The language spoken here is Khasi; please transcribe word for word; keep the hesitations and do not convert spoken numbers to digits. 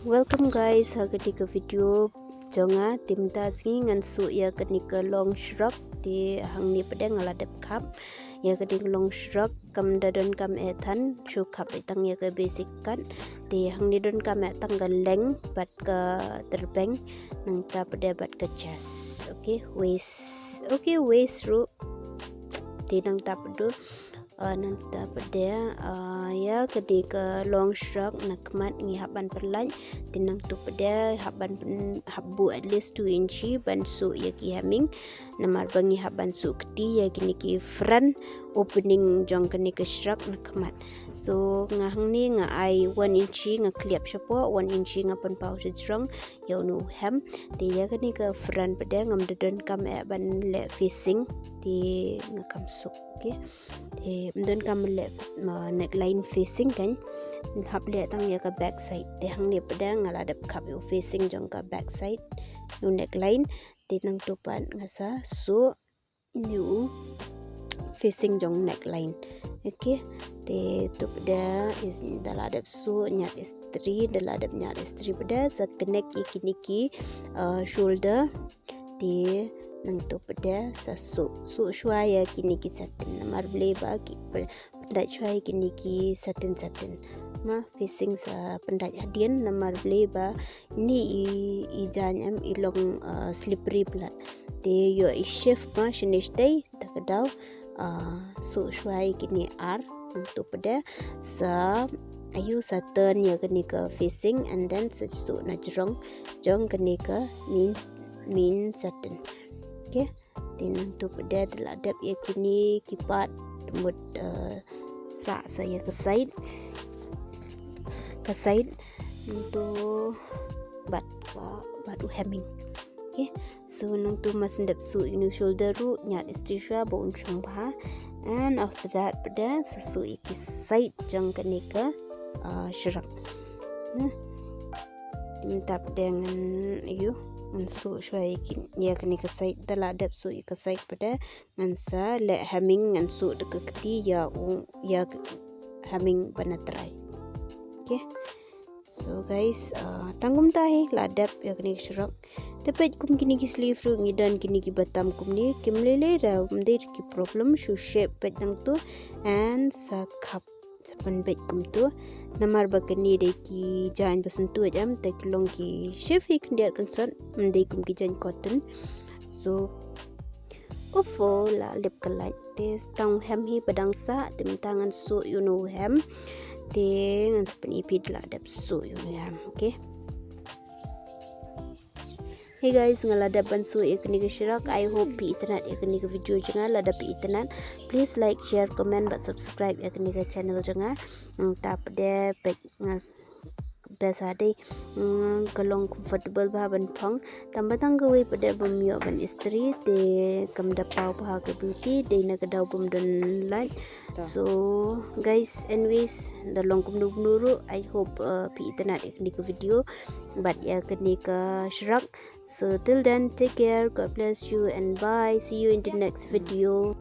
Welcome guys ha kane ka video jong nga. Te mynta sngi ngan suh ïa kane ka long shrug. Te hangne pat de nga la dep khap ïa kane ka long shrug, kam da donkam eh than, shu khap eh tang ïa ka basic cut. Te hangne donkam eh tang ka length bad ka tyrpeng, nangta pat de bad ka chest. Okay, waist. Okay, waist ruh. Te nangta pat de, ah, nangta pat de, ah, ïa kane ka long shrug na khmat ngi hap ban pynlait. Te nangta pat de hap ban pyn-, hap buh at least two inchi ban suh ïa ki hemming. Namar ba ngi hap ban suh kti ïa kine ki front opening jong kane ka shrug na khmat. So nga hangne nga ai one inchi, nga kliap shapoh, one inchi nga pynpaw sha jrong ïa une u hem. Te ïa kane ka front pat de ngam da donkam eh ban leh facing. Te nga kam suh, okay. Te ym donkam leh, uh, neckline facing kan. Hap leh tang ïa ka back side. Te hangne pat de nga la dep khap ïa u facing jong ka back side, ïa u neckline. Te nangta pat nga sa suh ïa u facing jong neckline. Okay. Te tu pat de is da la dep suh ñiad istri, da la dep ñiad istri pat de sa connect ïa kine ki, uh, shoulder. Te nangta pat de sa suh, suh shuwa ïa kine ki satin namar balei ba ki pyn-, pyndait shuwa ïa kine ki satin satin. Ma facing sa pyndait hadien namar balei ba ine i, i jaiñ em i long, uh, slippery palat. Te ïoh i shift ma shane shatei, te ka daw, uh, suh shuwa ïa kine ar, nangta pat de sa, aiu, sa turn ïa kane ka facing and then sa suh na jrong jong kane ka main, main satin. Okay. Te nangta pat de da la dep ïa kine ki part, te mut, uh, sa, sa ïa ka side, ka side nangta bad, uh, bad u hemming. Okay. So nangta ma sdang dep suh ïa une u shoulder ruh ñiad istri shuwa ba un shong bha. And after that pat de sa suh ïa ki side jong kane ka, uh, shrug. Nah. Mynta pat de ngan, aiu, ngan suh shuwa ïa ki, ïa kane ka side, da la dep suh ïa ka side pat de ngan sa leh hemming, ngan suh da ka kti ïa u, ïa ka hemming ba na trai. Okay. So guys, uh, tang kumta hi la dep ïa kane ka shrug. Te peit kum kine ki sleeve ruh ngi don kine ki button kumne, kim lei lei ruh ym dei ki problem, shu shape peit nangta and sa khap sa pynbeit kumta. Namar ba kine dei ki jaiñ ba syntuid em, te ki long ki shift hi khyndiat kynsot, ym dei kum ki jaiñ cotton. So, ofo la lip ka light. Te tang u hem hi ba dang sah, te mynta ngan suh ïa une u hem. Te ngan sa pyni phi da la dep suh ïa une u hem, okay? Hey guys, nga la dep ban suh ïa kane ka shrug. I hope phi itynnad ïa kane ka video jong nga. Lada phi itynnad, please like, share, comment bad subscribe ïa kane ka channel jong nga. Nangta pat de peit nga best ha dei, mm, ka long comfortable bha ban phong. Tang ba tang kawei pat de bym ïoh ban istri, te kam da paw bha ka beauty, dei na ka daw bym don light. So guys, anyways, da long kumno kumno ruh, I hope, uh, phi itynnad ïa kane ka video bad ïa kane ka shrug. So till then, take care, God bless you and bye. See you in the next video.